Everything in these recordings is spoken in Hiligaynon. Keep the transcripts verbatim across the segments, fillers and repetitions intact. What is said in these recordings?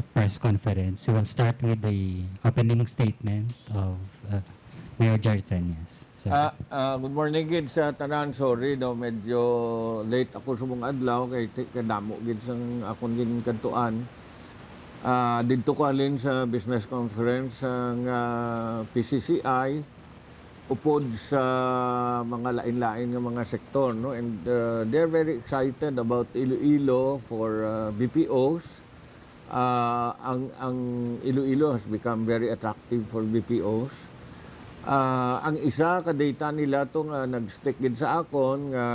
press conference. We will start with the opening statement of uh, Mayor Jerry Treñas. So, Ah, ah, good morning gid sa tanan. Sorry daw, medyo late ako subong adlaw kay ti- kadamo gid sang akon ginkantuan. Ah, didto ko halin sa business conference sang ah, P C C I upod sa mga lain-lain nga mga sektor, no? And uh, they're very excited about Iloilo for uh, B P Os. Ah, ang ang Iloilo has become very attractive for B P Os. Ah, ang isa ka data nila to nga nag-stick gid sa akon nga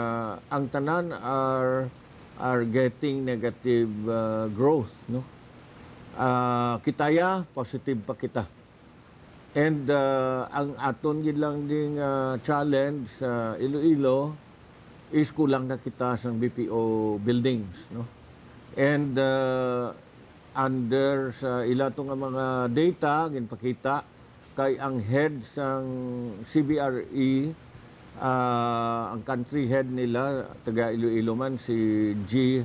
ang tanan are are getting negative uh, growth, no? Ah, kita ya positive pa kita. And uh, ang aton gid lang ding uh, challenge sa Iloilo is kulang na kita sang B P O buildings, no? And uh, under sa ila to nga mga data ginpakita kay ang head sang C B R E, ah, ang country head nila, taga Iloilo man, si G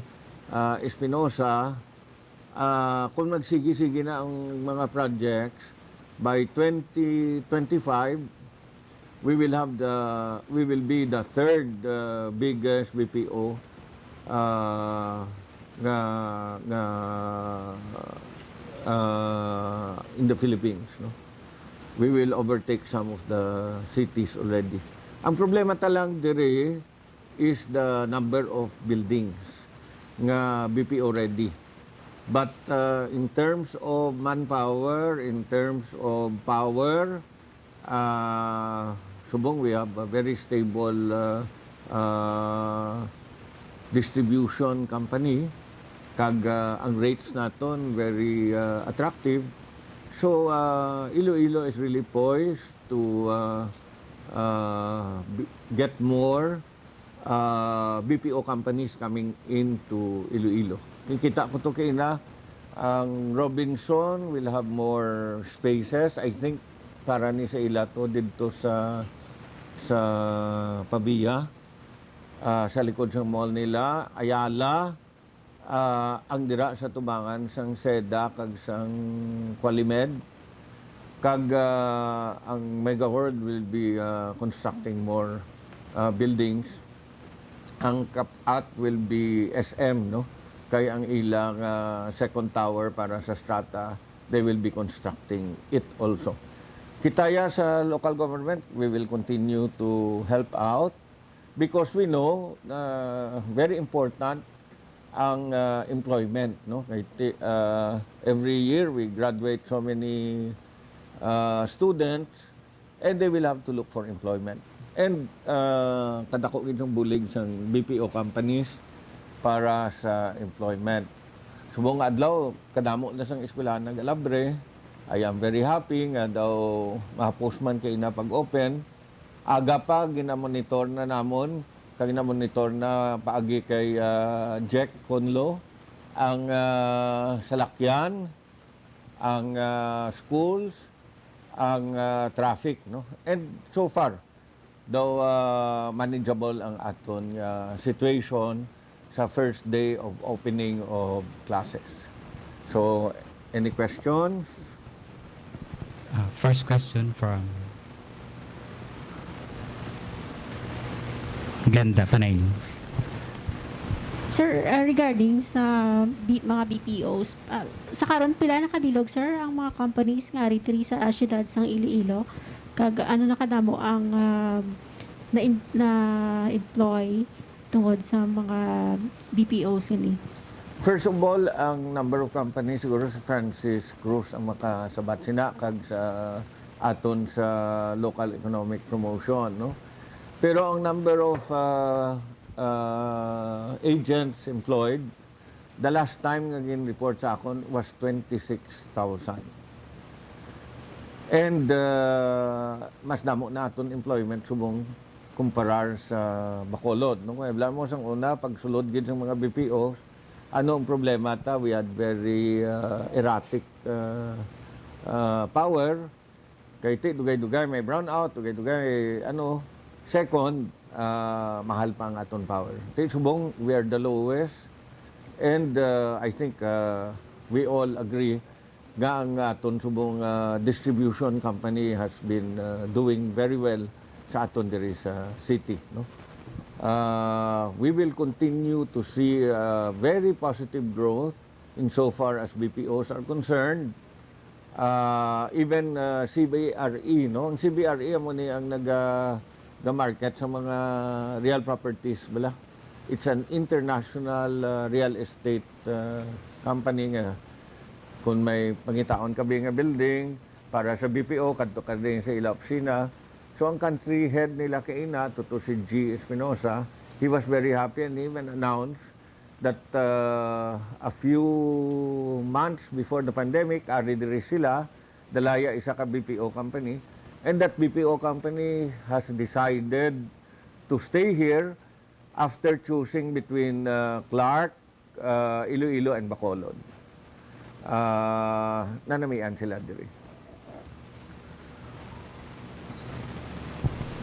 ah, Espinosa, ah, kung magsige-sige na ang mga projects, by twenty twenty-five, we will have the we will be the third uh, biggest B P O uh, nga nga uh, in the Philippines, no? We will overtake some of the cities already. Ang problema ta lang diri is the number of buildings nga B P O ready. But uh, in terms of manpower, in terms of power, uh, subong we have a very stable uh, uh, distribution company, kag uh, ang rates naton very uh, attractive. So uh, Iloilo is really poised to uh, uh, b- get more uh, B P O companies coming into Iloilo. Kikita ko to kay na ang Robinson will have more spaces, I think, para ni sa ila to didto sa sa Pavia, ah, sa likod sa mall nila. Ayala, ah, ang dira sa tubangan sang seda kag sang Qualimed, kag ah, ang Mega World will be ah, constructing more ah, buildings. Ang Kap-at will be S M, no? Kay ang ilang ah, second tower para sa Strata, they will be constructing it also. Kita ya sa local government, we will continue to help out because we know na very important ang ah, employment, no? Kay ti- ah, every year we graduate so many ah, students and they will have to look for employment. And ah, kadako gid ang bulig sang B P O companies para sa employment. Subong nga adlaw, kadamo na sang eskwelahan nag-alabre. I am very happy nga daw mahapos man kay na pag-open. Aga pa, ginamonitor na namon, kag ginamonitor na paagi kay ah, Jack Conlo ang ah, salakyan, ang ah, schools, ang ah, traffic, no? And so far, daw ah, manageable ang aton ah, situation sa first day of opening of classes. So, any questions? Uh, first question from Glenda Panay News. Sir, uh, regarding sa B- mga B P Os, uh, sa karon pila na kabilog, sir, ang mga companies nga ari diri sa uh, siyudad sang Iloilo? Kag ano na kadamo ang uh, na na employ tungod sa mga B P Os ini? First of all, ang number of companies siguro si Francis Cruz ang makasabat sina kag sa aton sa local economic promotion, no? Pero ang number of uh, uh, agents employed, the last time nga gin-report sa akon was twenty-six thousand. And uh, mas damo na aton employment subong kumparar sa Bacolod, no? Kaya wala mo sang una, pagsulod gid sa mga B P Os, ano ang problema ta? We had very uh, erratic uh, uh, power. Kay ti dugay-dugay may brownout, dugay-dugay ano. Second, uh, mahal pa ang aton power. Ti subong, we are the lowest. And uh, I think uh, We all agree nga ang aton subong, ah, distribution company has been, ah, doing very well sa aton diri sa city, no? Ah, we will continue to see, ah, very positive growth in so far as B P Os are concerned. Ah, even, ah, C B R E, no? Ang C B R E amo ni ang naga-, ga-market sa mga real properties, bala. It's an international, ah, real estate, ah, company nga kung may pangitaon ka bi nga building para sa B P O, kadto ka din sa ila opisina. So, ang country head nila kaina, tuto si G Espinosa, he was very happy and even announced that, uh, a few months before the pandemic, ari diri sila, Dalaya, isa ka B P O company, and that B P O company has decided to stay here after choosing between, uh, Clark, uh, Iloilo, and Bacolod. Uh, nanamian sila diri.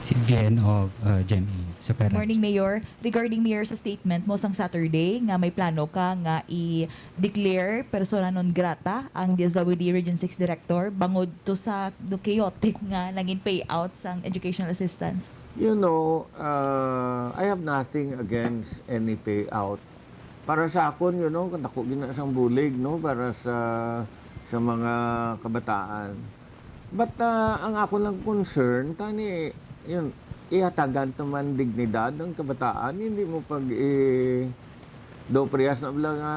Si Vian o uh, Jenny Supera. Morning, Mayor. Regarding, Mayor, sa statement mo sang Saturday nga may plano ka nga i-declare persona non grata ang D S W D Region six Director bangod to sa do chaotic nga nangin payout sang educational assistance. You know, uh, I have nothing against any payout. Para sa akon, you know, kadako gina sang bulig, no, para sa sa mga kabataan. But, ah, ang ako lang concern, tani, yun, ihatagan ta man dignidad ang kabataan, hindi mo pag i-, do parehas na bala nga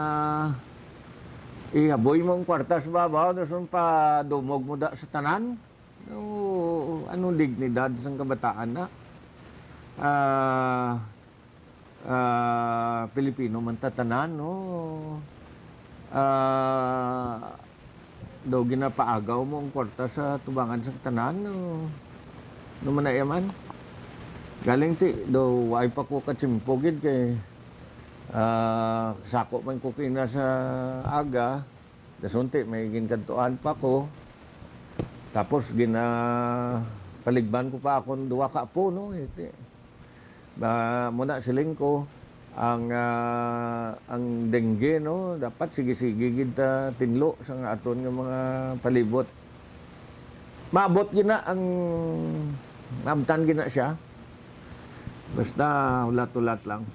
ihaboy mo ang kwarta sa babaw, tapos ang padumog mo da sa tanan. No, anong dignidad sang kabataan na? Ah, ah, Pilipino man ta tanan, no? Ah, daw ginapaagaw mo ang kwarta sa tubangan sang tanan, no? No man na man? Galing ti, daw ay pa ko katsimpo gid kay, ah, sako man ko kina sa aga, dasunti may ginkadtuan pa ko. Tapos gina paligban ko pa akong duwa ka apo, no? Iti. Ba, muna siling ko, ang, ah, ang dengue, no, dapat sige-sige gid ta tinlo sa nga aton nga mga palibot. Maabot gina ang maabtan gina siya. Basta hulat-hulat lang.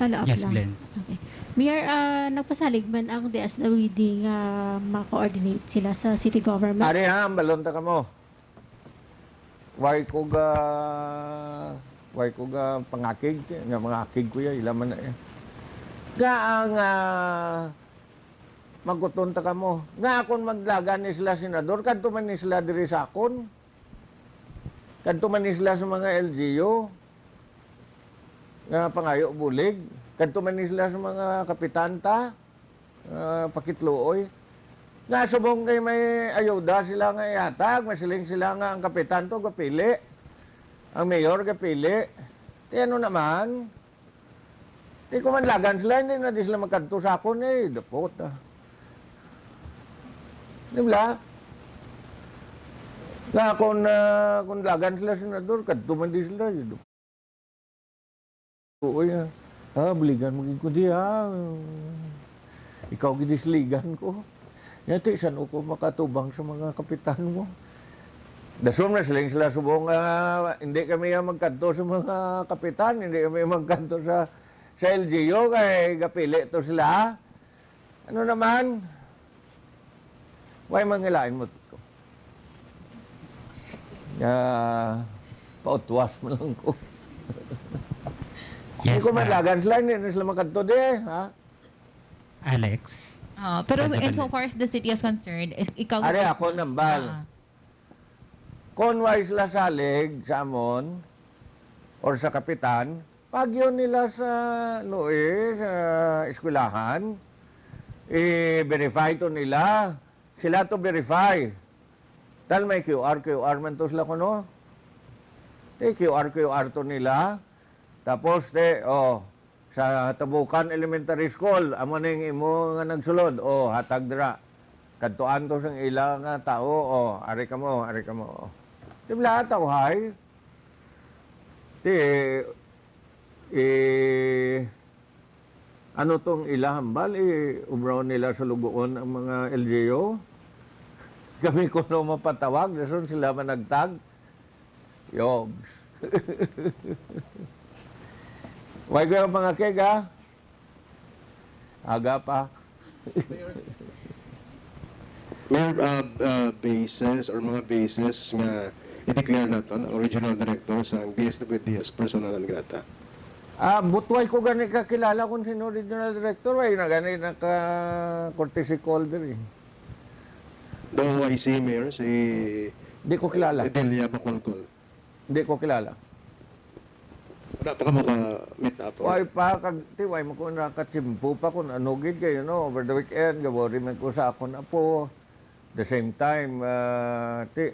Follow up Yes, lang. Glenn. Okay. Mayor, ah, nagpasalig man ang D S W D nga ma-coordinate sila sa city government. Ari ha, ang balon ta kamo. Why ko ga, why ko ga pangakig? Nga mangakig ko ya, ila man na eh. Nga ang, ah, maguton ta kamo. Nga akon maglagan ni sila senador, kadto man ni sila diri sa akon. Kadto man ni sila sa mga L G U. Nga pangayo bulig. Kadto man ni sila sa mga kapitan ta. Ah, pakitluoy. Nga subong kay may ayuda sila nga ihatag, masiling sila nga ang kapitan to gapili. Ang mayor gapili. Ti ano naman? Ti kumanlagan sila, hindi na di sila magkadto sa akon eh. Dapot ah. Di ba? Nga kung, ah, kung lagan sila senador, kadto man di sila. Eh. Oo, ya. Ah, buligan mo gid ko di, ha? Ikaw gid isligan ko. Yati, san ko makatubang sa mga kapitan mo? Dason na siling sila subong, ah, hindi kami ang magkadto sa mga kapitan, hindi kami magkadto sa, sa L G U, kay gapili to sila, ha? Ano naman? Way mangilain mo ko? Ah, pautwas mo lang ko. Yes, Hindi ko ah, madlagan sila, hindi na sila makadto di, ha? Alex. Ah, pero President. Insofar as the city is concerned, is, ikaw Ari mismo- ako nambal. Ah, Kung way sila salig sa amon or sa kapitan, pagyo nila sa, ano eh, sa eskwelahan, i-verify to nila. Sila to verify. Tal may Q R, Q R man to sila kuno. Eh, Q R, Q R to nila. Tapos, te, oh, sa Tabukan Elementary School, amo ning imo nga nagsulod, oh, hatag dira. Kadtuan to sang ila nga tao, oh, ari kamo, ari kamo. Oh. Di ba, tawhay? Ti, eh, Ano tong ila hambal, eh, ubraon nila sa lugoon ang mga L G U? Kami kuno mapatawag, dason sila managtag. Yobs. Way ko ang mga kega. Aga pa. Mayor, uh, uh, bases or mga bases nga i-declare naton ang regional director sa D S W D as persona non grata. Ah, butway ko gani kakilala kung sino regional director, way na gani naka courtesy call diri. The O I C, Mayor, si Di ko kilala. Delia Bacolcol. Di ko kilala. Wala pa ka maka-meet up? Way pa, kag ti, way mo ko nakachimpo pa kung ano gid kayo, no? Over the weekend, gawari man ko sa akon apo. The same time, ah, ti,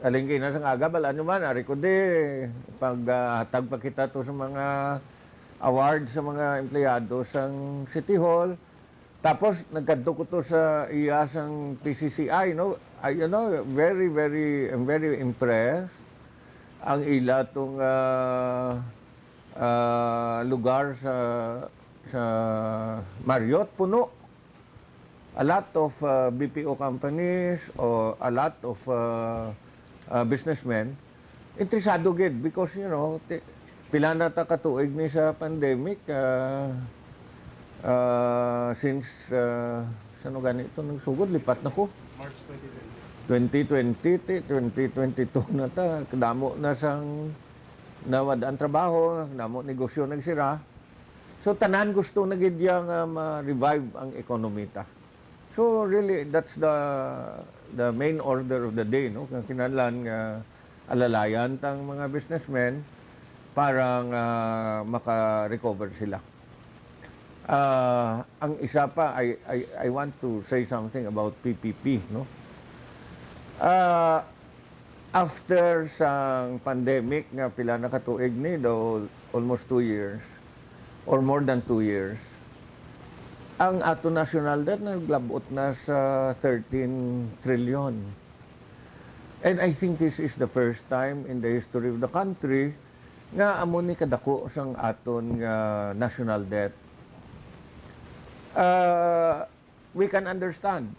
aling kina sa aga, balaan nyo man, ari ko di, pag ah, hatag pa kita to sa mga awards sa mga empleyado sang City Hall. Tapos, nagkadto ko to sa iya sang P C C I, no? Ah, you know, very, very, I'm very impressed ang ila tong ah, ah, lugar sa sa Marriott, puno. A lot of ah, B P O companies or a lot of ah, ah, businessmen interesado gid because, you know, ti- pila na ta katuig ni sa pandemic, ah, ah, since ah, sano gani ito nagsugod, lipat na ko. March twenty twenty. Twenty twenty, ti, twenty twenty-two na ta. Kadamo na sang nawad ang trabaho, kadamo negosyo nagsira. So, tanan gusto na gid iya nga ma-revive ang ekonomi ta. So, really, that's the the main order of the day, no? Nga kinahanglan nga alalayan tang mga businessmen para nga maka-recover sila. Ah, ang isa pa, I, I, I want to say something about P P P, no? Ah, after sang pandemic nga pila na ka tuig ni, daw almost two years or more than two years, ang ato national debt naglabot na sa thirteen trillion. And I think this is the first time in the history of the country nga amo ni kadako sang aton nga national debt. Ah, we can understand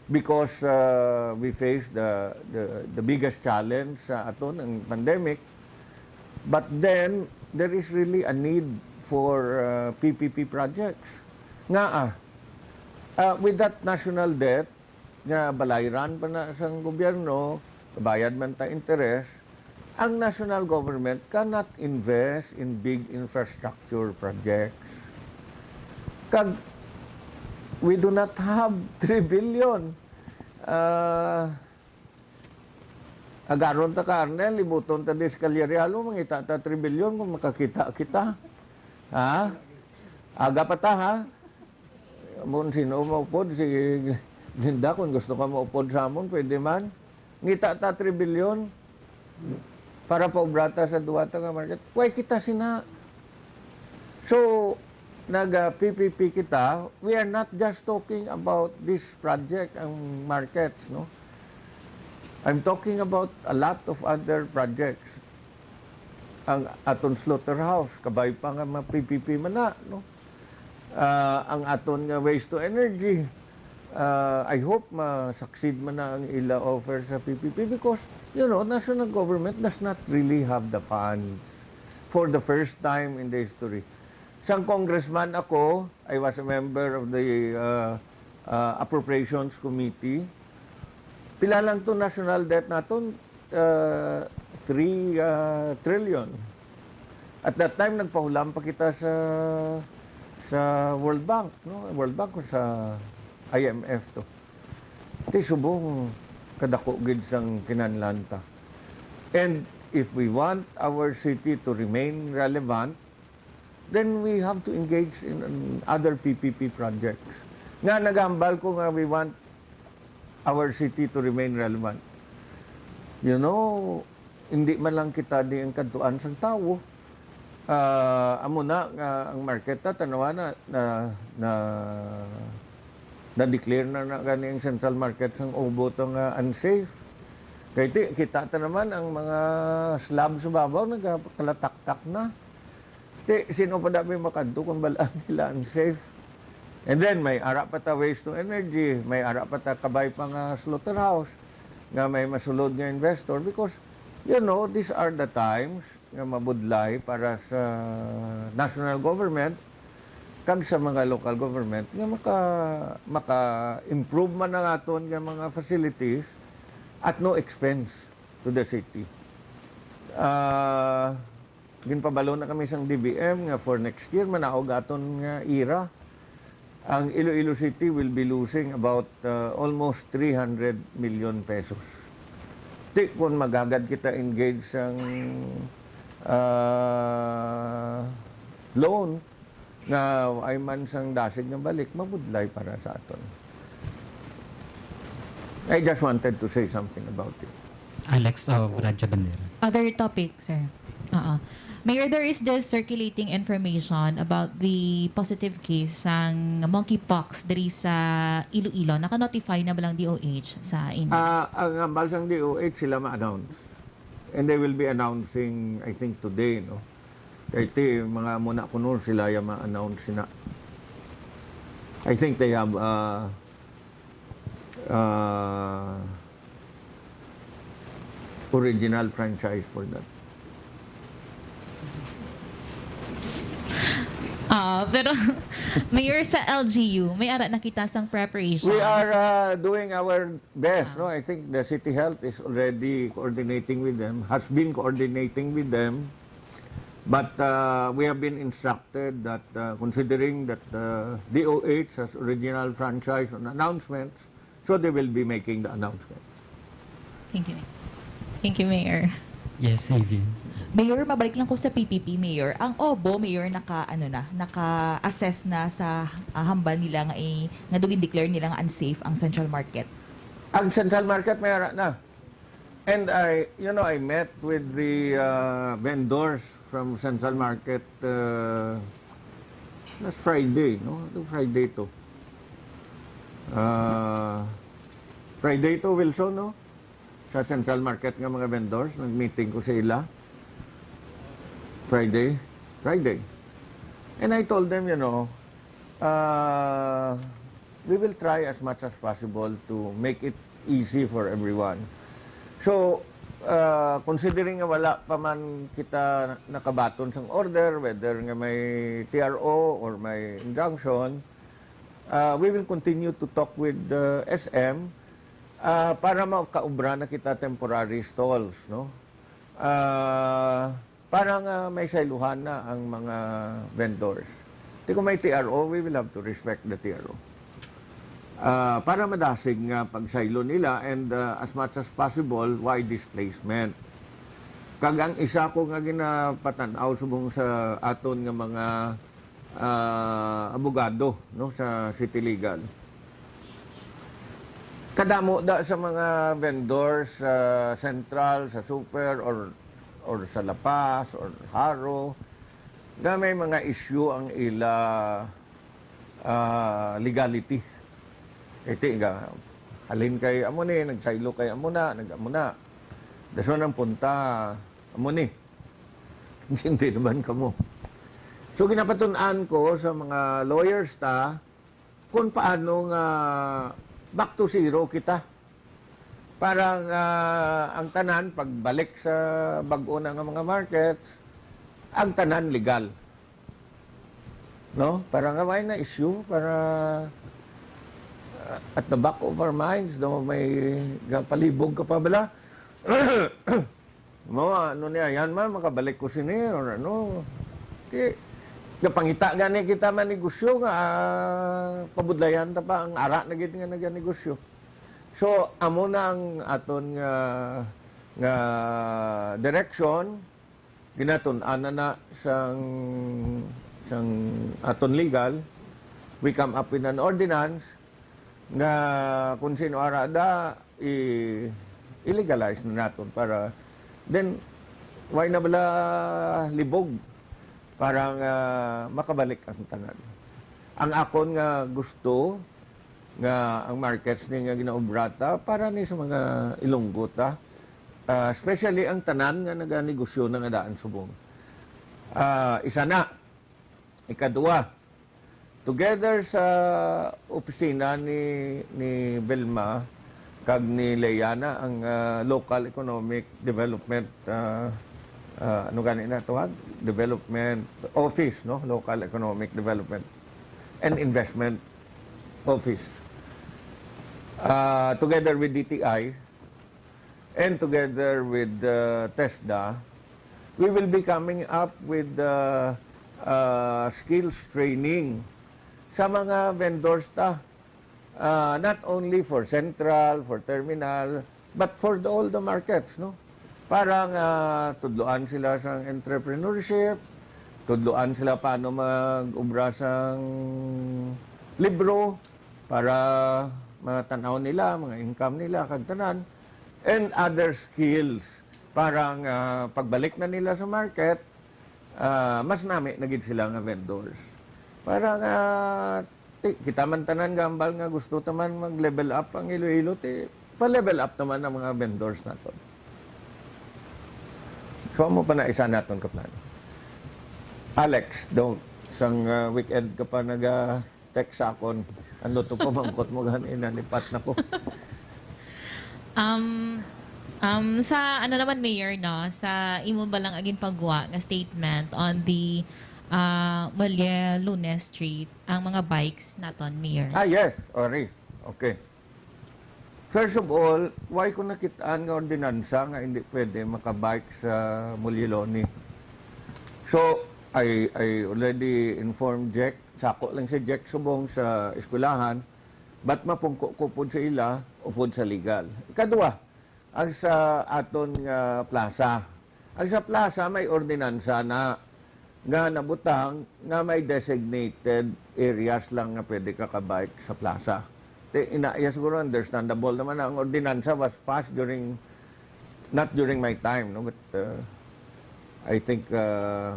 because uh, we face the, the the biggest challenge sa aton ang pandemic, but then there is really a need for uh, P P P projects. Nga ah, uh, with that national debt nga balayran pa na sang gobyerno, bayad man ta interes, ang national government cannot invest in big infrastructure projects. Kag we do not have three billion. Ah, agaron ta ka, Arnel, libuton ta di sa Calleria, lo, mangita ta three billion kung makakita kita. Ha? Aga pa ta, ha? Amon sino maupod si Linda, kung gusto ka maupod sa amon, pwede man. Ngita ta three billion para paubra ta sa duwa ta nga market. Way kita sina. So, naga P P P kita, we are not just talking about this project, ang markets, no? I'm talking about a lot of other projects. Ang aton slaughterhouse, kabay pa nga ma-P P P man na, no? Ah, ang aton nga waste to energy, ah, I hope ma-succeed man na ang ila offer sa P P P because, you know, national government does not really have the funds for the first time in the history. Sang congressman ako, I was a member of the ah, ah, Appropriations Committee. Pila lang to national debt naton? Ah, three ah, trillion. At that time, nagpahulam pa kita sa sa World Bank, no? World Bank o sa I M F to. Ti subong kadako gid sang kinahanglan ta. And if we want our city to remain relevant, then we have to engage in, in other P P P projects. Nga nagahambal ko nga we want our city to remain relevant. You know, hindi man lang kita di ang kadtuan sang tawo. Ah, amo na nga ang market ta tanawa na na, na, na-declare na, na gani ang central market sang Ugbo to nga unsafe. Kay ti, kita ta naman ang mga slab sa babaw nagakalataktak na. Ti, sino pa dapat makadto kung balaan nila unsafe? And then, may ara pa ta waste to energy, may ara pa ta kabay pa nga slaughterhouse, nga may masulod nga investor. Because, you know, these are the times nga mabudlay para sa national government kag sa mga local government nga maka, maka-improve man ang aton nga mga facilities at no expense to the city. Ah, ginpabalo na kami sang D B M nga for next year, manaog aton nga ira, ang Iloilo City will be losing about, uh, almost three hundred million pesos. Ti, kung maghagad kita engage sang, ah, loan, nga ay man sang dasig nga balik, mabudlay para sa aton. I just wanted to say something about it. Alex of Radyo Bandera. Other topic, sir. Oo. Mayor, there is this circulating information about the positive case sang monkeypox diri sa Iloilo. Naka-notify na ba lang D O H sa inyo? Ah, ang hambal sang D O H, sila ma-announce. And they will be announcing, I think, today, no? Kay ti, mga muna kuno sila yung ma-announce na. I think they have, uh, uh, original franchise for that. Ah, pero Mayor, sa L G U, may ara na kita sang preparations. We are, uh, doing our best, no? I think the City Health is already coordinating with them, has been coordinating with them. But, uh, we have been instructed that, uh, considering that, uh, D O H has original franchise on announcements, so they will be making the announcements. Thank you. Thank you, Mayor. Yes, Avian. Mayor, mabalik lang ko sa P P P, Mayor. Ang OBO, Mayor, naka, ano na, naka-assess na sa ah, hambal nila nga, eh, nga daw gin-declare nila nga unsafe ang Central Market. Ang Central Market may ara na. And I, you know, I met with the, uh, vendors from Central Market, uh, last Friday, no? Itong Friday to. Uh, Friday to, Wilson, no? Sa Central Market nga mga vendors, nag-meeting ko sa ila. Friday? Friday. And I told them, you know, uh, we will try as much as possible to make it easy for everyone. So, uh, considering nga wala pa man kita nakabaton sang order, whether nga may T R O or may injunction, uh, we will continue to talk with the S M, uh, para makaubra na kita temporary stalls, no? Uh, para nga may sayluhan na ang mga vendors. Ti kung may T R O, we will have to respect the T R O. Ah, para madasig nga pagsaylo nila and, ah, as much as possible, wide displacement. Kag ang isa ko nga ginapatan-aw subong sa aton nga mga, ah, abogado, no, sa City Legal. Kadamo da sa mga vendors sa Central, sa Super, or, or sa La Paz, or Jaro, nga may mga issue ang ila, ah, legality. Iti nga, halin kay amo ni, nagsaylo kay amo na, nag-amo na. Dason ang punta, amo ni. Hindi naman kamo. So, ginapatun-an ko sa mga lawyers ta, kung paano nga back to zero kita. Para nga ang tanan, pagbalik sa bag-o na nga mga markets, ang tanan legal. No? Para nga may na issue, para, uh, at the back of our minds, no, may palibog ka pa bala. Mo, ano niya, yan man, makabalik ko sini, or ano. Di, kapangita gani kita man negosyo nga, ah, pabudlayan ta pa, ang ara na gid nga naganegosyo. So, amo na ang aton nga, nga direction, ginatun-an na na sang, sang aton legal, we come up with an ordinance nga kung sino ara da, i-, i-legalize na naton para, then, why na bala libog para nga makabalik ang tanan. Ang akon nga gusto nga ang markets ni nga ginaobrata para ni sa mga Ilonggo ta, ah, especially ang tanan nga naganegosyo na nga daan subong. Ah, isa na, Ikadua, together sa opisina ni, ni Vilma kag ni Leana ang, ah, local economic development, ah, ah, ano gani na tawag? Development office, no? Local economic development and investment office. Ah, together with D T I and together with, ah, TESDA, we will be coming up with, ah, ah, skills training sa mga vendors ta. Ah, not only for Central, for Terminal, but for the, all the markets, no? Para nga tudloan sila sa entrepreneurship, tudloan sila paano mag-ubra sang libro para matanaw nila, mga income nila, kag tanan, and other skills para nga pagbalik na nila sa market, ah, mas nami na gid sila nga vendors. Para nga, ti, kita man tanan gambal nga gusto ta man mag-level up ang Iloilo, ti, pa-level up naman ang mga vendors naton. So, amo pa na isa naton ka plano. Alex, daw, sang, ah, weekend ka pa naga-text sa akon. Ano to pamangkot mo gani na ni Pat na ko? Um, um, sa ano naman, Mayor, no? Sa imo ba lang agin pagwa nga statement on the uh, Malia Lunes Street, ang mga bikes naton, Mayor? Ah, yes. Sorry. Okay. First of all, why ko nakitaan nga ordinansa nga hindi pwede makabike sa Mulyiloni? So, I, I already informed Jack. Sako lang si Jack subong sa eskwelahan, but mapungko ko pud sa ila upod sa legal. Ikadua, ang sa aton nga plaza. Ang sa plaza may ordinansa na nga nabutang nga may designated areas lang nga pwede ka ka-bike sa plaza. Ti, ina, iya siguro understandable naman na ang ordinansa was passed during, not during my time, no? But uh, I think uh,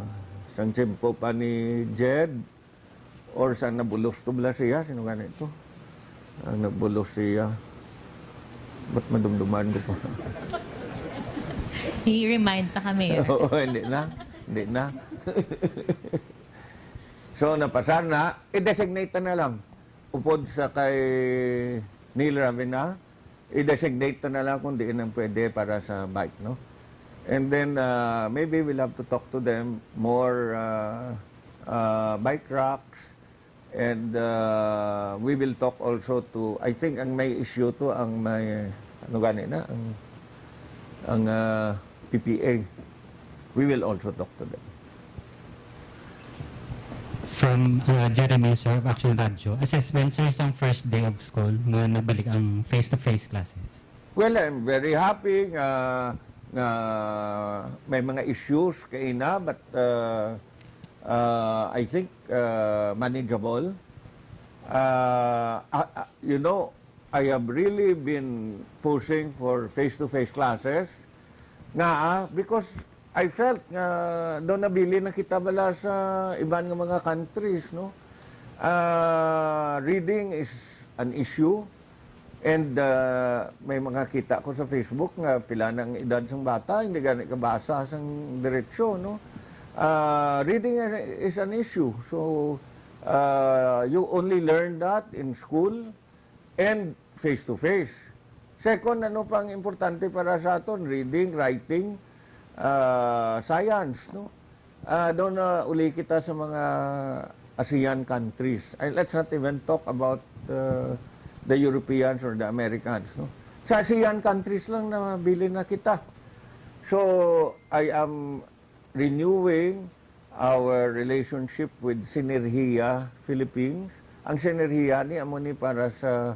sang tiyempo pa ni Jed, or sa nabulos to bala siya, sino gani to? Ang nabulos siya. Ba't madumduman ko pa? I-remind ta kami. Oo, hindi na. Hindi na. So, napasar na, i-designate na lang. Upod sa kay Neil Ravena, i-designate na lang kung diin ang pwede para sa bike, no? And then, uh, maybe we'll have to talk to them more, uh, uh, bike racks, and uh, we will talk also to, I think ang may issue to ang may, ano gani na, ang, ang uh, P P A. We will also talk to them. From uh, Jeremy, sir, of Action Radio. Assessment, sir, sang first day of school nga nabalik ang face-to-face classes. Well, I'm very happy nga, nga may mga issues kaina, but uh, uh, I think uh, manageable. Uh, uh, uh, you know, I have really been pushing for face-to-face classes nga, ah, because I felt nga daw nabilin na kita bala sa iban nga mga countries, no? Ah, reading is an issue, and ah, may mga kita ko sa Facebook nga pila na ang edad sang bata, hindi gani kabasa sang diretsyo, no? Ah, reading is an issue. So, ah, you only learn that in school and face to face. Second, ano pang importante para sa aton? Reading, writing, ah, science, no? Ah, daw na uli kita sa mga ASEAN countries. Ay, let's not even talk about uh, the Europeans or the Americans, no? Sa ASEAN countries lang nabilin na kita. So, I am renewing our relationship with Sinergia Philippines. Ang Sinergia ni amo ni para sa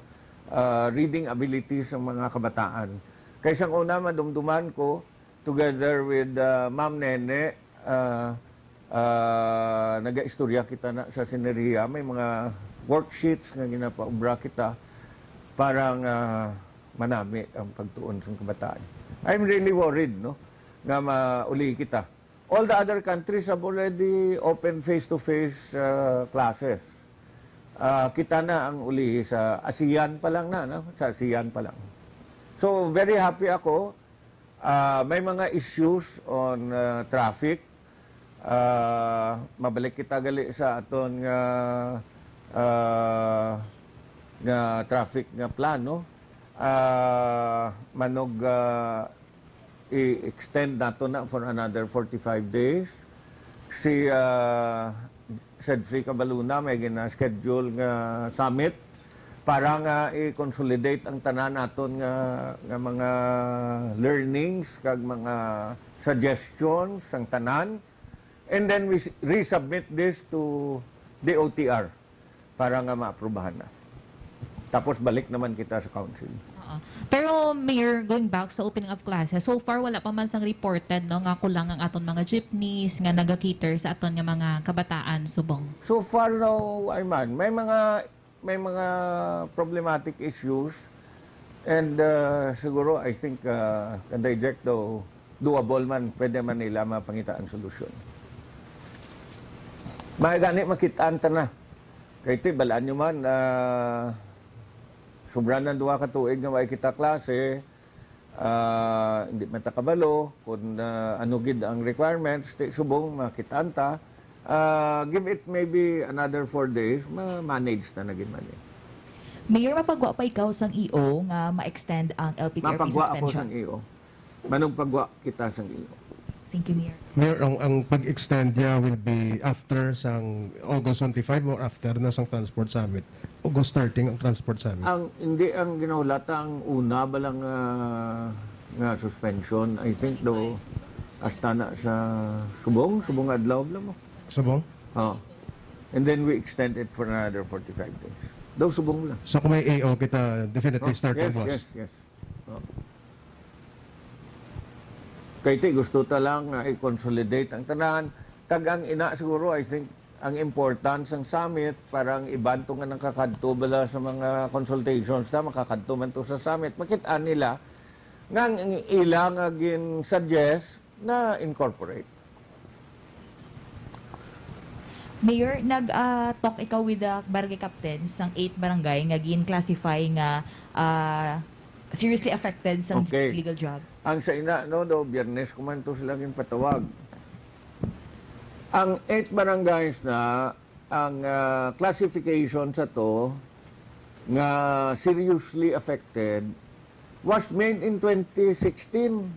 ah, reading abilities sang mga kabataan. Kay sang una, madumduman ko, together with ah, Ma'am Nene, ah, ah, nagaistorya kita na sa Sinergia. May mga worksheets nga ginapaubra kita para nga manami ang pagtuon sang kabataan. I'm really worried, no, nga mauli kita. All the other countries have already opened face-to-face uh, classes. Uh, kita na ang ulihi sa ASEAN pa lang na, no? Sa ASEAN pa lang. So, very happy ako. Uh, may mga issues on uh, traffic. Ah, mabalik kita gali sa aton nga, ah, nga traffic nga plano. Ah, manog, ah, i-extend nato na for another forty-five days. Si, ah, Sedfrey Cabaluna may gina-schedule nga summit para nga i-consolidate ang tanan naton nga, nga mga learnings kag mga suggestions sang tanan. And then we s-, resubmit this to the O T R para nga maaprubahan na. Tapos balik naman kita sa council. Oo. Pero, Mayor, going back sa opening of classes, so far wala pa man sang reported, no, nga kulang ang aton mga jeepneys nga naga-cater sa aton nga mga kabataan subong. So far, no, I man. May mga, may mga problematic issues and, uh, siguro, I think, uh, kanday Jack, daw doable man, pwede man nila mapangita ang solusyon. May gani makitaan ta na. Kay ti, balaan nyo man, ah, sobra na duha ka tuig nga way kita klase, ah, hindi man ta kabalo kung, ah, ano gid ang requirements, ti subong makitaan ta. Ah, give it maybe another four days, ma-manage na na gid man eh. Mayor, mapagwa pa ikaw sang E O nga ma-extend ang L P T R P Mapagwa ako suspension? Sang E O. Manugpagwa kita sang E O. Thank you, Mayor. Mayor, ang, ang pag-extend niya will be after sang August twenty-five or after na sang Transport Summit? August thirteen ang Transport Summit. Ang hindi ang ginahulata ang una ba lang ah, nga suspension, I think do hasta na sa subong, subong adlaw bala mo. Subong? Oh. And then we extend it for another forty-five days. Daw subong lang. So kung may A O kita, definitely Oh, starting yes, buwas. Yes, yes. Oh. Kay ti gusto ta lang nga i-consolidate ang tanan. Kag ang ina siguro, I think, ang importance sang summit para ang iban to nga nakakadto bala sa mga consultations na makakadto man to sa summit, makita nila nga ang ila nga gin-suggest na incorporate. Mayor, nag-talk ikaw with the barangay captain sang eight barangay nga gin-classify nga ah, seriously affected sa Okay. Illegal drugs. Ang sa ina, no, do, Biyernes ko man to sila ginpatawag. Ang eight barangays na, ang ah, classification sa to nga seriously affected was made in twenty sixteen.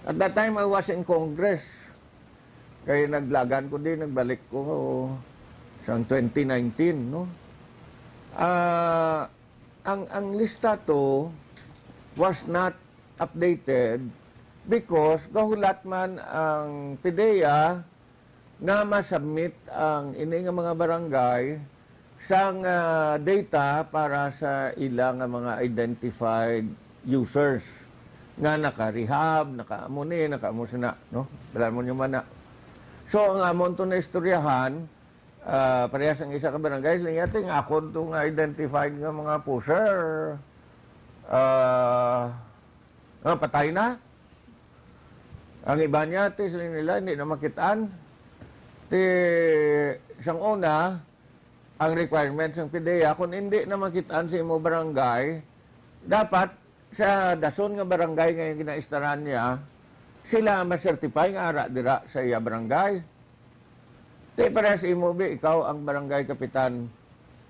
At that time, I was in Congress. Kay naglagan ko din, nagbalik ko sang twenty nineteen, no? Ah, ang, ang lista to was not updated because gahulat man ang PDEA nga ma-submit ang ini nga mga barangay sang ah, data para sa ila nga mga identified users nga naka-rehab, naka-amo ni, naka-amo sina, no? Balaan mo nyo man na. So, ang amon to na istoryahan, ah, parehas ang isa ka barangay, sila niya, "Ting, akon to nga identified nga mga pusher, ah, ah, patay na." Ang iba niya, ti, sila nila, hindi na makitaan. Ti, sang una, ang requirements ng PDEA, kung hindi na makitaan sa imo barangay, dapat sa dason nga barangay nga ginaistaran niya, sila ma-certify nga ara dira sa iya barangay. Ti, parehas imo, bi, ikaw ang barangay kapitan.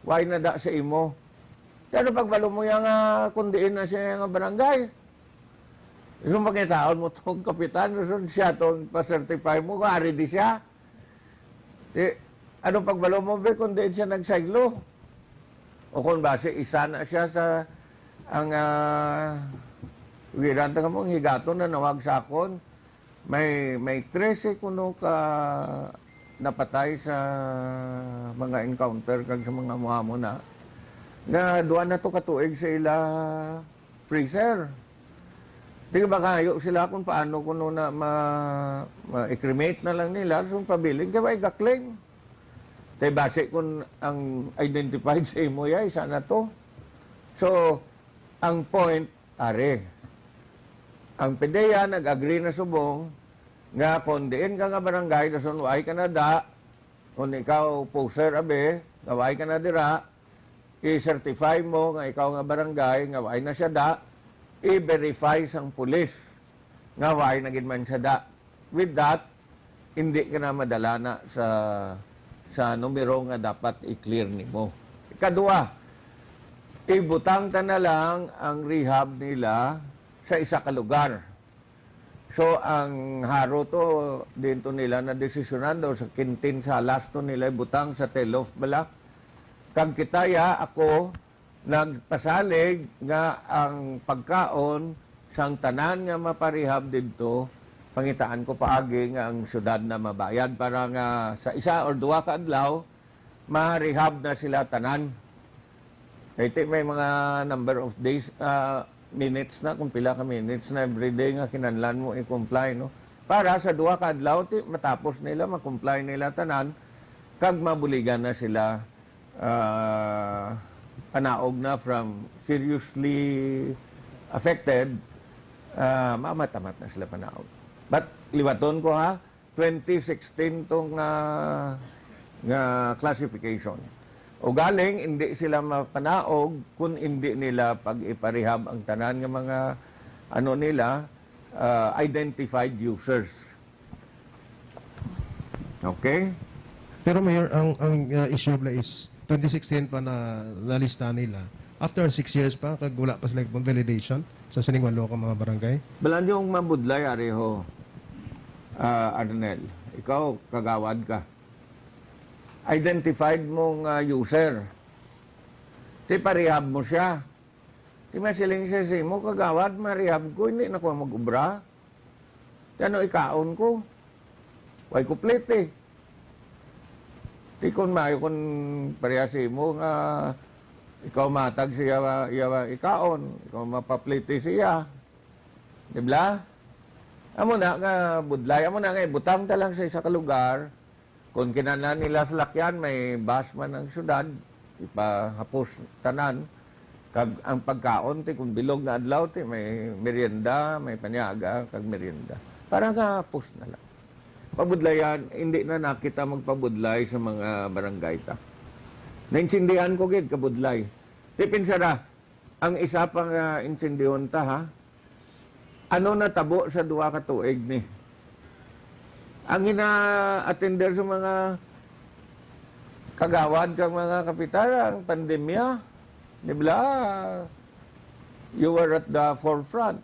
Why na da sa imo? Pero pagbalo mo yan nga kung diin na siya nga barangay, yung pagkitaon mo tong kapitan, so siya tong pa-certify mo, kung ari di siya. Di, ano pagbalo mo, be, kung diin siya nagsaylo? O kung basi, isa na siya sa, ang, ah, giran ta mo, ang higaton na nawag sa akon, may, may trese kuno ka napatay sa mga encounter kag sa mga muamo na, nga duha na to ka tuig sa ila freezer. Di ba kayo sila kung paano kuno na ma, ma-cremate na lang nila, so pabilin kay may gakling. Tay base kung ang identified sa imo ya, isa na to. So, ang point, are, ang PDEA nag-agree na subong nga kung diin ka nga barangay, dason way ka na da, kung ikaw poser, abi, nga way ka na dira, i-certify mo nga ikaw nga barangay nga way na siya da, i-verify sang pulis nga way na gid man siya da. With that, hindi ka na madala na sa, sa numero nga dapat i-clear nimo. Ikadua, ibutang ta na lang ang rehab nila sa isa ka lugar. So, ang haro to, din to nila na desisyonan daw sa kintin sa halas to nila ibutang sa Telof bala. Kag kita ya, ako, nagpasalig nga ang pagkaon sang tanan nga maparehab didto, pangitaan ko paagi nga ang syudad na mabayad para nga sa isa or duha ka adlaw, ma-rehab na sila tanan. Kay ti may mga number of days, ah, minutes na, kung pila ka minutes na everyday nga kinahanglan mo i-comply, no? Para sa duha ka adlaw, ti matapos nila, ma-comply nila tanan, kag mabuligan na sila, ah, panaog na from seriously affected, ah, mamat-amat na sila panaog. But liwaton ko, ha, twenty sixteen to nga, nga classification. Ugaling, hindi sila mapanaog kung hindi nila pag-iparehab ang tanan nga mga, ano nila, ah, identified users. Okay? Pero Mayor, ang ang uh, issue bala is twenty sixteen pa na nalista nila. After six years pa, kag wala pa sila pang validation sa sining walo ka mga barangay. Bala nyo ang mabudlay, Areho, ah, Arnel. Ikaw, kagawad ka. Identified mo nga user. Ti parehab mo siya. Ti masiling siya sa imo, kagawad, marehab ko, hindi na ko mag-ubra. Ti ano ikaon ko? Way ko plete. Ti kon maayo kon pareha sa imo nga ikaw matag siya iya ikaon, ikaw mapaplete siya. Di bala? Amo na nga budlay, amo na nga ibutang ta lang sa isa ka lugar. Kon kinahanglan nila salakyan, may bus man ang syudad, ipahapos tanan. Kag ang pagkaon, ti, kung bilog nga adlaw, ti, may merienda, may paniaga, kag merienda. Para nga hapos na lang. Pabudlayan, hindi na nakita magpabudlay sa mga barangay ta. Naintindihan ko gid, kabudlay. Ti, pinsara, ang isa pa nga intindihon ta, ha? Ano natabo sa duha ka tuig ni? Ang gina-attender sa mga kagawad kag mga kapitan, ang pandemya, di ba? You were at the forefront.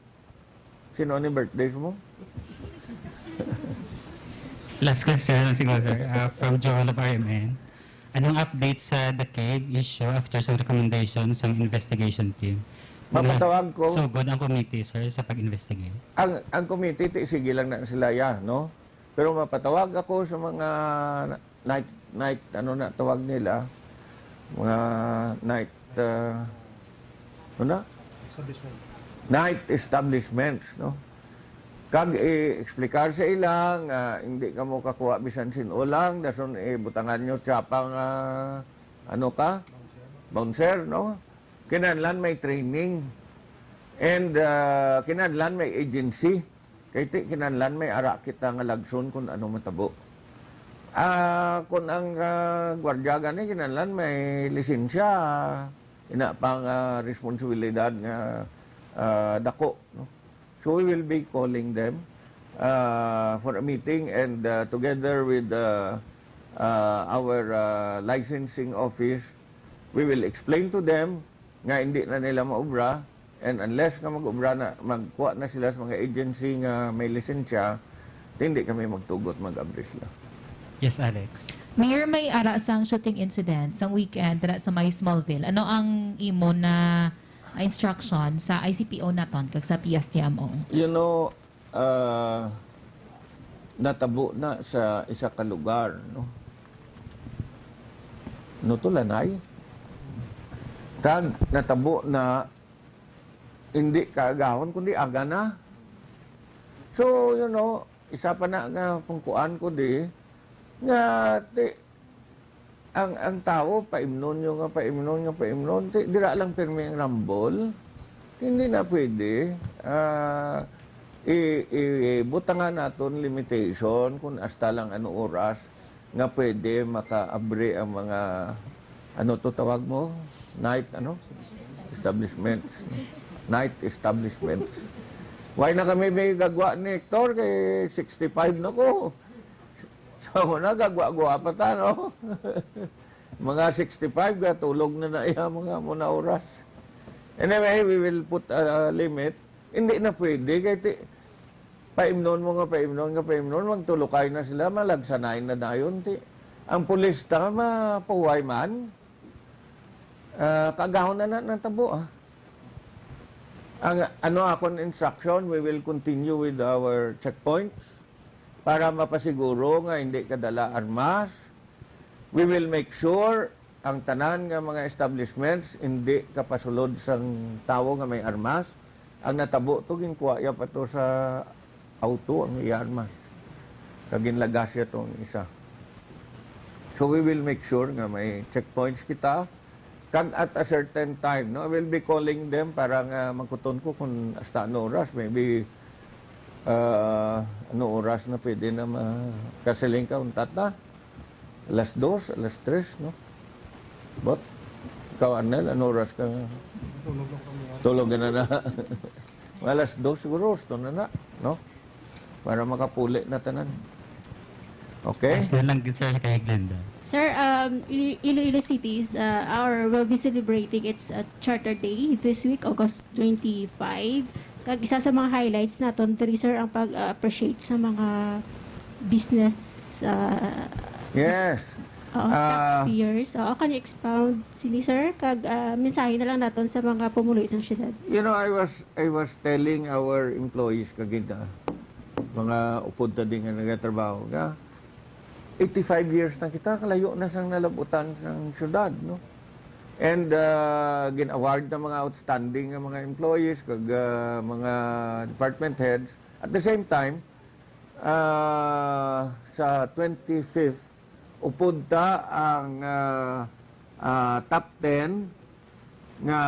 Sino ni birthday mo? Last question lang siguro, sir. Uh, from Joel of R M N. Anong update sa The Cave issue after sa recommendation sang investigation team? Mapatawag ko. So, good ang committee, sir, sa pag-investigate? Ang, ang committee, ti, sige lang na sila, ya, no? Pero mapatawag ako sa mga night, night, ano na tawag nila? Mga night, uh, ano na? Establishment. Night establishments, no? Kag i-explicar sa ila nga hindi kamo kakuha bisan sin-o lang, dason ibutangan nyo tsapa nga, ano ka? Bouncer, no? Kinahanglan may training. And, ah, kinahanglan may agency. Kay ti, kinahanglan may ara kita nga lagson kung ano matabo. Ah, kung ang, ah, gwardiya gani, kinahanglan may lisensya. Ina pa nga responsibilidad nga, ah, dako, no? So we will be calling them, uh, for a meeting and, uh, together with, uh, uh, our, uh, licensing office, we will explain to them nga hindi na nila maobra, and unless nga mag-obra na, magkuha na sila sa mga agency nga may lisensya, hindi kami magtugot, mag-abri sila. Yes, Alex. Mayor, may ara sang shooting incident sang weekend dira sa may Smallville. Ano ang imo na instruction sa I C P O naton kag sa P S T M O? You know, ah, natabo na sa isa ka lugar, no? No to, Lanay? Kag natabo na hindi kaagahon, kundi aga na. So, you know, isa pa na nga pangkuan ko di, nga ti, ang, ang tawo, paimnon nyo nga, paimnon nga, paimnon. Ti, dira lang pirmi ang rambol. Hindi na pwede. Ah, i, i, butangan naton limitation kung hasta lang ano oras nga pwede makaabri ang mga, ano to tawag mo? Night, ano? Establishments. Night establishments. Why na kami may gagwa ni Hector? Kay sixty-five na ko. Amo na, gagwa-gwa pa ta, no? Mga sixty-five, gatulog na na iya, mga amo na oras. Anyway, we will put a limit. Hindi na pwede, kay ti, paimnon mo nga paimnon nga paimnon, magtulukay na sila, malagsanay na dayon. Ti, ang pulis ta, mapuway man, ah, kagahon na na natabo, ah. Ang ano akon instruction, we will continue with our checkpoints para mapasiguro nga hindi kadala armas. We will make sure ang tanan nga mga establishments hindi kapasulod sang tawo nga may armas. Ang natabo to, ginkuha ya pa to sa auto ang iya armas. Kag ginlagas ya to ang isa. So we will make sure nga may checkpoints kita. Kag at a certain time, no, I will be calling them para nga magkuton ko kung hasta ano oras. Maybe, ah, ano oras na pwede na makasiling ka, untat na. Alas dos, alas tres, no? But, ikaw, Arnel, ano oras ka? Tulog na kami. Tulog na na. Alas dos siguro, gusto na na, no? Para makapuli na tanan. Okay? Last na lang, sir, kay Glenda. Sir, um, Ilo-, Iloilo City is, uh, our, will be celebrating its, uh, Charter Day this week, August twenty-five. Kag isa sa mga highlights naton diri, sir, ang pag-appreciate sa mga business, uh, Yes. Oo, Ah, taxpayers. Oo, can you expound sini, sir? Kag, ah, mensahe na lang naton sa mga pumuluyo sang syudad. You know, I was, I was telling our employees kagina, mga upod ta din nga nagatrabaho, nga eighty-five years na kita, kalayo na sang nalabutan sang syudad, no? And, ah, gin-award na mga outstanding nga mga employees, kag, ah, mga department heads. At the same time, ah, sa twenty-fifth, upod ta ang, ah, ah, top ten nga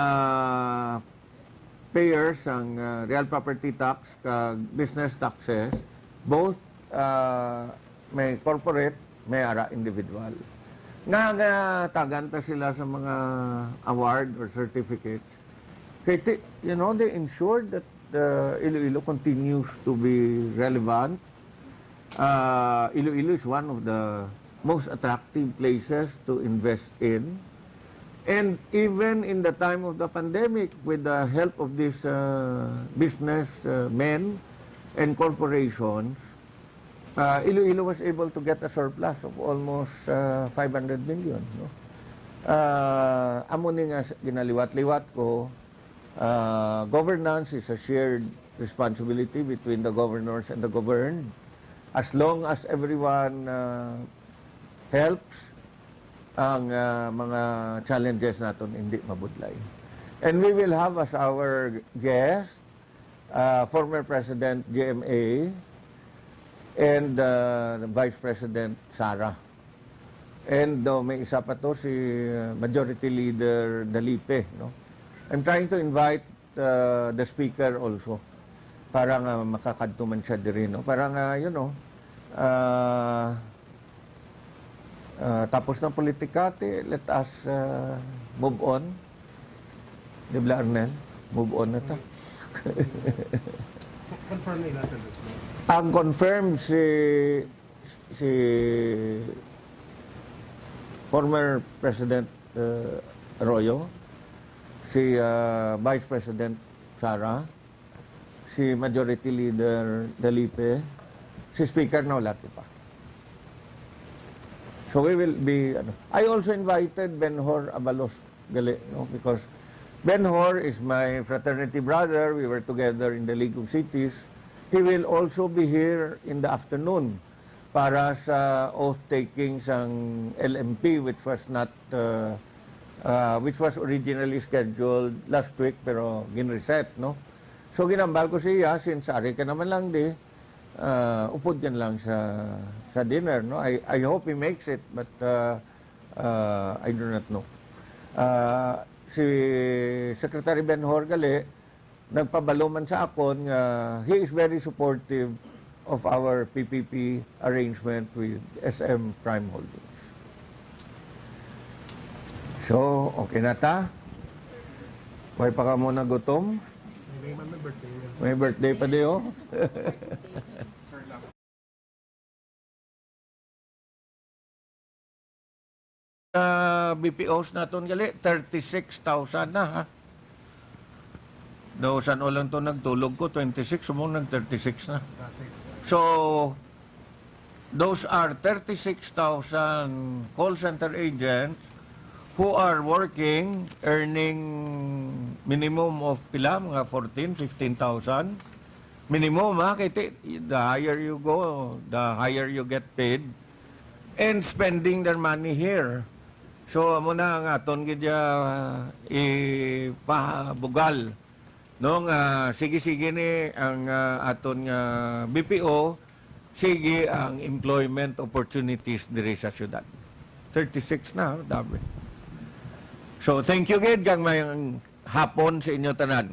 payers sang, ah, real property tax kag business taxes, both, ah, may corporate, may ara individual. Nga, nga tagan ta sila sa mga award or certificates. Kay ti-, you know, they ensured that, uh, Iloilo continues to be relevant. Uh, Iloilo is one of the most attractive places to invest in. And even in the time of the pandemic, with the help of these, uh, business, uh, men and corporations, uh, Iloilo was able to get a surplus of almost, uh, five hundred million, no? Uh, amo ni nga s-, ginaliwat-liwat ko, uh, governance is a shared responsibility between the governors and the governed. As long as everyone, uh, helps, ang, uh, mga challenges naton hindi mabudlay. And we will have as our guest uh, former President G M A and, uh, Vice President Sara. And, uh, may isa pa to, si, uh, Majority Leader Dalipe, no? I'm trying to invite, uh, the speaker also para nga makakadto man siya diri, no? Para nga, you know, uh, Ah, tapos na politika, ti, let us, ah, move on. Di ba, Arnel? Move on na ta. Confirm na natin, sir. Ang confirm si, si former President, ah, Arroyo, si, ah, Vice President Sara, si Majority Leader Dalipe, si Speaker Naulati pa. So we will be, ano, I also invited Ben Hor Abalos gali, no? Because Ben Hor is my fraternity brother. We were together in the League of Cities. He will also be here in the afternoon para sa oath-taking sang L M P, which was not, uh, uh, which was originally scheduled last week, pero gin-reset, no? So, ginambal ko siya, since ari ka naman lang di, uh, upod ka na lang sa, sa dinner, no? I, I hope he makes it, but, uh, uh, I do not know. Uh, si Secretary Ben Hor gali, nagpabalo man sa akon nga he is very supportive of our P P P arrangement with S M Prime Holdings. So, okay na ta? May pa kamo nagutom? May, may, may birthday. May birthday pa di, oh. B P Os naton gali, thirty-six thousand na, ha? Daw san-o lang to nagtulog ko, twenty-six, mo nag thirty-six na. So, those are thirty-six thousand call center agents who are working, earning minimum of pila, mga fourteen, fifteen thousand. Minimum, ha? Kay ti-, the higher you go, the higher you get paid. And spending their money here. So, amo na ang aton gid, ah, ipabugal, no, nga sige-sige ni ang, ah, aton nga B P O, sige ang employment opportunities diri sa syudad. Thirty-six na, dami. So, thank you gid, kag may hapon sa inyo tanan.